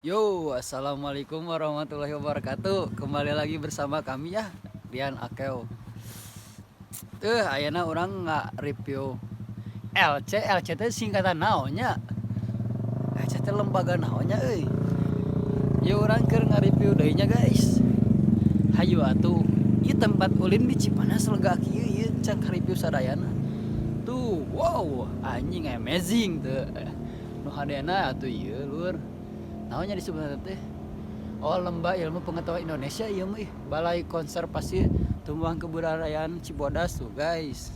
Yo, assalamualaikum warahmatullahi wabarakatuh. Kembali lagi bersama kami ya, Rian Akeo. Tuh, ayeuna urang ngareview LC, LC teh singkatan naonnya? LC teh lembaga naonnya euy. Ya urang keur ngareview deui nya guys. Hayu atuh, ieu tempat ulin di Cipanas lega kieu ieu can review sadayana. Tuh, wow, anjing amazing tuh. Nu hadena atuh ieu lur. Naonnya disebut teh? Oh, Lembah Ilmu Pengetahuan Indonesia ieu mah ih. Balai Konservasi Tumbuhan Kebudayaan Cibodas tuh guys.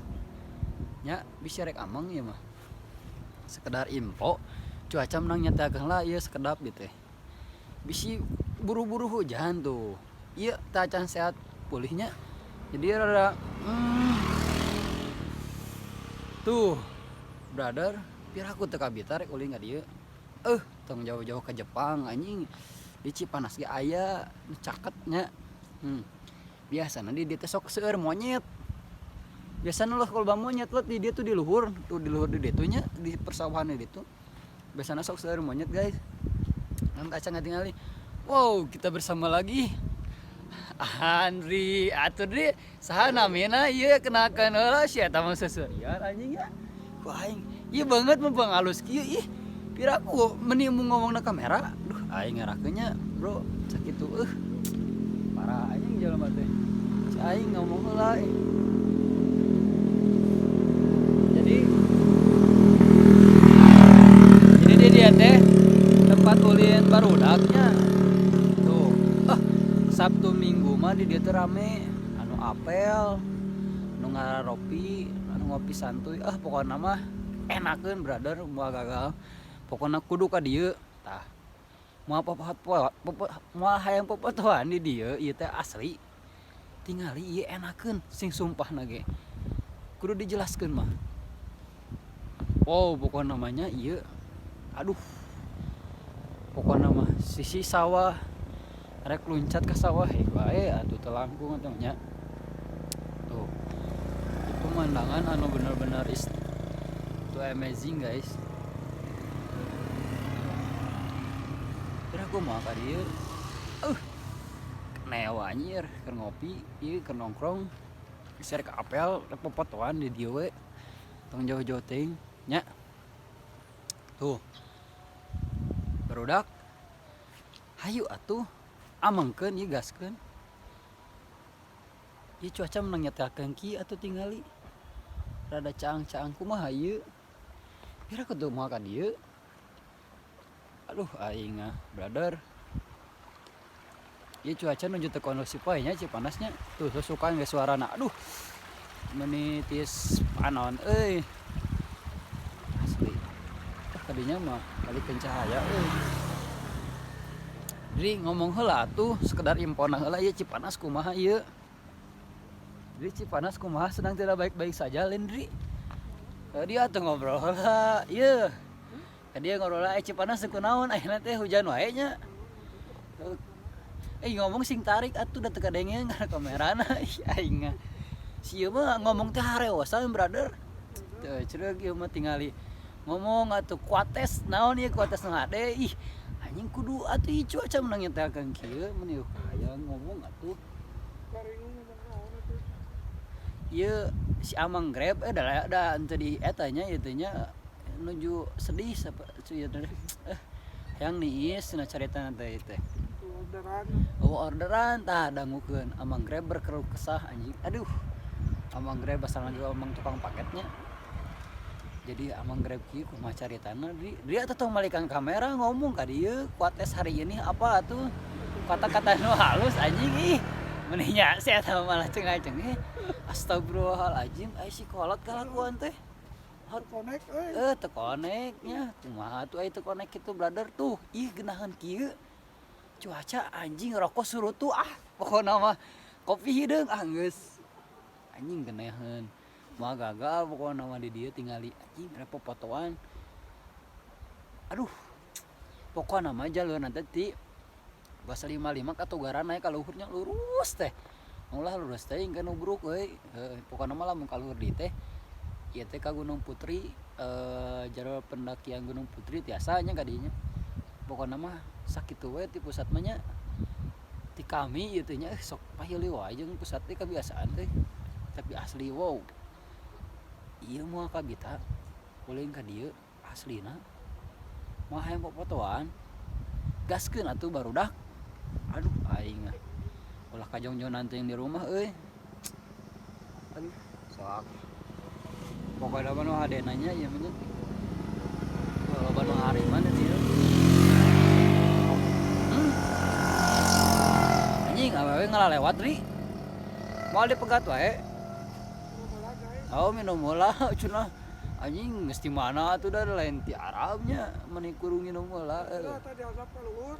Nya bisa rek ameng ieu mah. Sekedar info, cuaca menang nyatakeun lah ieu sekedap gitu teh. Bisi buru-buru hujan tuh. Ieu tacan sehat pulihnya. Jadi rada Tuh, brother, piraku teu kabita rek ulin ka dieu. Tong jauh-jauh ke Jepang anjing. Di Cipanas ge aya nu caket nya. Biasana di dieu teh sok seueur monyet. Biasana loh kalau monyet lot di dieu tuh di luhur, tuh di luhur di ditu nya, di persawahan di ditu. Biasana sok seueur monyet guys. Ngan kaca ngatingali. Wow, kita bersama lagi Andri, atuh Dri, saha namina ieu kenakeun heula si eta mah seuseurian anjing ya. Ku aing, ieu banget mah bang alus kieu ih. Piraku meni mau ngomong na kamera. Duh, aing ngerakeun nya, bro, sakitu euh. Parah anjing jelema teh. Si aing ngomong heula. Jadi jadi dia teh tempat ulin barudaknya. Tuh. Ah, Sabtu Minggu mah di dieu teh rame, anu apel, anu ngararopi, anu ngopi santuy. Ah, pokokna mah enakeun brother, moal gagal. Pokokna kudu ka dieu. Tah. Moal popoho moal hayang popotoan di dieu ieu teh asli. Tingali ieu enakeun sing sumpahna ge. Kudu dijelaskeun mah. Wow, pokokna mah nya ieu. Aduh. Pokokna mah sisi sawah rek luncat ke sawah heuh wae atuh teu langkung atuh nya. Tuh. Pemandangan anu bener-bener is too amazing guys. Kira aku mau ka dieu. Newa anjir keur ngopi, ieu keur nongkrong. Bisa rek apel, rek popotoan di dieu we. Tong jauh-jauh teuing nya. Tuh. Barudak. Hayu atuh amengkeun ieu gaskeun. Ieu cuaca menang nyetelkeun kieu atuh tingali. Rada caang-caang kumaha ieu. Kira kudu moal ka dieu. Aduh aing ah, brother. Ieu cuaca nuju teu kondusif wae nya Cipanasnya. Tuh susukan ge suarana. Aduh. Menitis panon euy. Asli. Ah kadinya mah balikeun cahaya euy. Jadi ngomong heula atuh sekedar infona heula ieu Cipanas kumaha ieu. Jadi Cipanas kumaha sedang tidak baik-baik saja Lindri. Dia tuh ngobrol heula ieu. Dia ngobrol Cipanas teu kunaon ayeuna teh hujan wae nya. Ngomong sing tarik atuh da teu kadenge kana kamerana ih aing mah. Si ieu mah ngomong teh harewosan brother. Teu cereug ieu mah tingali ngomong atuh kuates naon ieu kuates nu hade ih anjing kudu atuh ieu cuaca menang nyetelkeun kieu mun ieu hayang ngomong atuh. Ieu si Amang Grab da da henteu di eta nya ieu teh nya nuju sedih sapa ieu teh hayang niis cenah caritana teh ieu teh. Orderan. Oh orderan tah dangukeun Amang Grab berkeluh kesah anjing. Aduh. Amang Grab asalna juga amang tukang paketnya. Jadi Amang Grab kieu kumaha caritana di dia teh tong malikan kamera ngomong ka dieu kuates hari ini apa atuh. Kata-kata nu halus anjing ih. Meni nya si eta malah cengah-cengeh. Astagfirullahaladzim ai si kolot kalakuan teh. Teu konek euy. Teu konek nya. Kumaha atuh ai teu konek kitu brother tuh. Ih geunaheun kieu. Cuaca anjing rokok surutu ah pokona mah kopi hideung ah geus. Anjing geunaheun. Moal gagal pokona mah di dieu tingali anjing rek popotoan. Aduh. Pokona mah jalurna teh ti Bas 55 ka Tugaran naik ka luhurnya lurus teh. Ulah lurus teh engke nubruk euy. Heuh pokona mah lamun ka luhur dieu teh ieu teh ka Gunung Putri, jalur pendakian Gunung Putri tiasa nya ka dieu nya. Pokona mah sakitu we ti pusat mah nya, ti kami ieu teh nya. Sok pahili wae jeung pusat teh kebiasaan teh, tapi asli wow, ieu moal kabita ulin ka dieu. Aslina moal hayang popotoan, gaskeun atuh barudak. Aduh, aing ah ulah kajongjonan teuing di rumah euy. Aduh, sok pokoknya mah nu hadena nya ieu mah nya. Loba nu hariman di dieu. Anjing, awewe ngalalewat ri, moal dipegat wae. Oh, minum heula cenah. Anjing, geus di mana atuh, da lain ti Arabnya meni kudu nginum heula. Tadi azab ka luhur.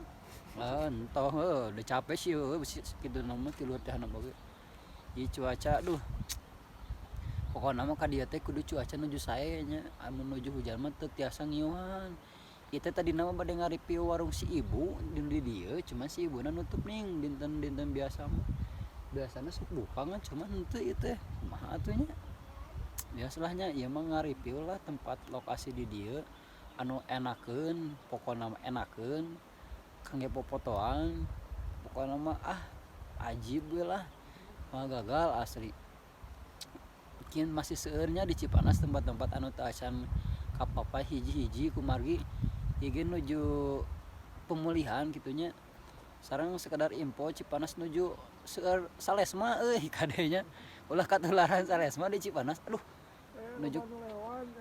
Ah, entah heuh, udah capek sih heuh kitu mah ti luhur teh handap oge. Ieu cuaca, duh. Pokona mah ka dieu teh kudu cuaca nuju sae nya, amun nuju hujan mah teu tiasa ngiuhan. Ieu teh tadina mah bade ngareview warung si ibu di dieu, cuman si ibuna nutup ning dinten-dinten biasa mah. Biasana sok buka ngan cuman henteu ieu teh. Kumaha atuh nya? Biasalah nya, ieu mah ngareview lah tempat lokasi di dieu anu enakeun, pokona mah enakeun kangge popotoan. Pokona mah ah ajib we lah, moal gagal asli. Mungkin masih seueurnya di Cipanas tempat-tempat anu teu acan kapapay hiji-hiji kumargi ieu ge nuju pemulihan kitu nya. Sareng sekedar info, Cipanas nuju seueur salesma euy, kade nya, ulah katularan salesma di Cipanas. Aduh, nuju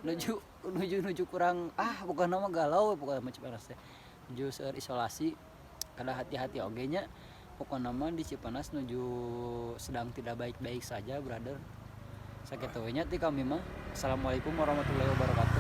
nuju nuju nuju kurang ah, pokona mah galau we. Pokona mah Cipanas teh nuju seueur isolasi, kedah hati-hati oge nya. Pokona mah di Cipanas nuju sedang tidak baik-baik saja, brother. Sakitu we nya ti kami mah. Assalamualaikum warahmatullahi wabarakatuh.